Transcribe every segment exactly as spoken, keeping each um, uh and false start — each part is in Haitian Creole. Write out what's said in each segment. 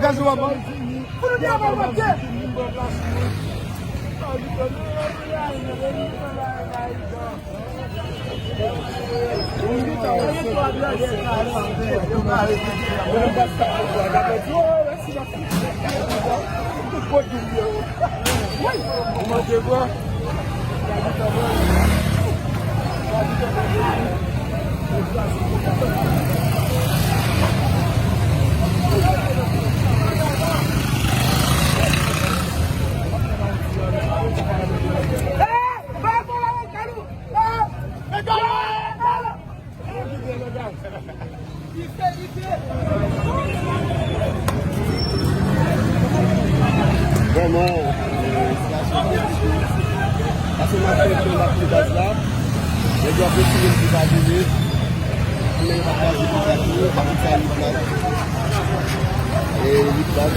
Gaz ou ap ban. Vrèman, e, sitiyasyon difisil. Pase maten yo pran lakay gaz la. Nèg yo ap retire l pou pa vini. Pou nèg yo pa kraze pou kraze, pa pou sa li pral. E li pral.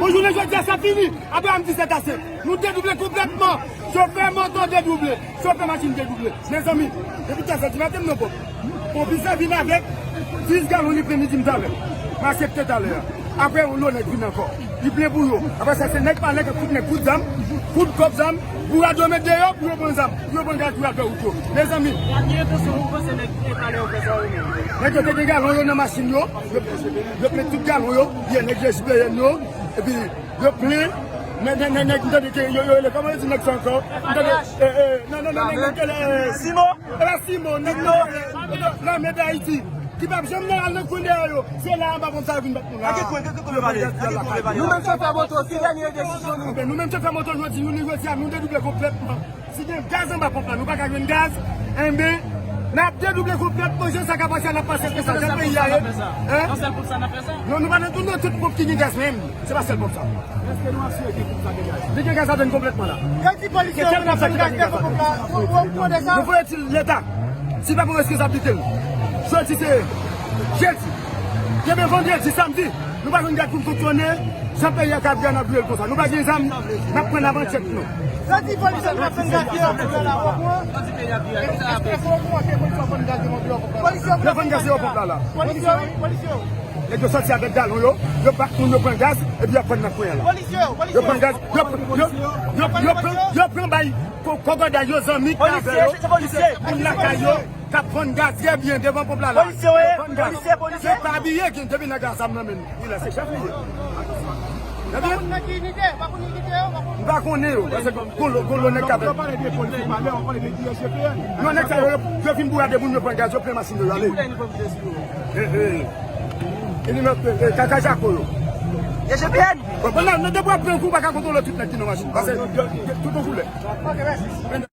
Bon, jounen jodi a, sa fini. Abraham di se ase. Nou dedouble konplètman. Chofè moto dedouble. Chofè machin dedouble. Mezanmi, depi trèz è di maten, m nan ponp. Ponpis la vin avèk dis galon, li plen, li di m talè. M aksepte talè a. Apre, yon lòt nèg vin ankò. Li plen pou yo. Apre sa, se nèg pa nèg k ap fout nèg kout zam, kout kòb zam, pou yo met deyò, pou yo pran zam, pou yo pran gaz, pou yo al fè wout yo. Mezanmi. Nèg yo te gen galon yo nan machin yo. Yo, yo met tout galon yo. Byen, nèg yo espere yo. Epi, yo plen. Nèg, nèg, nèg, nèg, m tande ke yo, yo rele, kòman yo di nèg sa ankò? M tande, e, e, non, non, non, nèg, nèg, e, Simon. E pa Simon, nèg, nèg, e, Lame Dayiti. Ki p ap janm nan al nan kwen dèyè yo. Se la anba ponp sa yo vin bat nou la. Anki kwen, anki kwen vale, anki kwen vale. Nou menm chofè moto, ki dènye desizyon nou? Anben, nou menm chofè moto jodi, nou, nou jodi a, nou dedouble konplètman. Si gen gaz anba ponp la, nou pa ka jwenn gaz, enben, n ap dedouble konplètman, jan sa ka pase a, n ap pase l konsa, jan peyi a ye. Hein? Nan sèl ponp sa n ap fè sa? Non, nou pa nan, nou nan tout ponp ki gen gaz menm. Se pa sèl ponp sa. Èske nou asire gen ponp sa gen gaz? Li gen gaz ladann konplètman la. Yo di polisye yo pa fè gaz devan ponp la. Ou, ou, ou konnen sa? Nou voye ti Leta. Si pa pran responsablite l. Jodi se jedi. Demen vandredi, samdi. Nou pa jwenn gad pou n fonksyone, jan peyi a ka ap vire, n ap vire l konsa. Nou pa gen zam, n ap pran nan manchèt nou. Sa di polisye nou ap fè gaz deyò pou la, ou konprann? Èske ou konprann ke polisye ap vann gaz deyò pou la? Polisye, polisye. Yo vann gaz deyò pou la, la. Polisye, wi, polisye. Nèg yo sòti avèk galon yo, yo bat moun, yo pran gaz, epi y ap vann nan kwen an la. Polisye, polisye. Yo pran gaz, yo, yo, yo, yo pran, yo pran bay ko-, kòkòday yo, zanmi k avè yo, ki se moun lakay yo. K ap vann gaz trè byen devan ponp la la. Polisye, wi. Yo vann gaz. Polisye, polisye. Yo pa abiye, gen depi nèg la zam nan men li la, se chèf li ye. Tande? M pa konnen yo, paske gon lo, gon lo nèg k ap. Non, nèg sa yo, yo vin bourade moun, yo pran gaz, yo plen machin yo, yo ale. He, he. E li nan, e, e, kaka jako yo. Bon, bon, nan, nan depi w ap pran kou, w pa ka kontwole tout nèg ki nan machin. Paske tout yon koulè.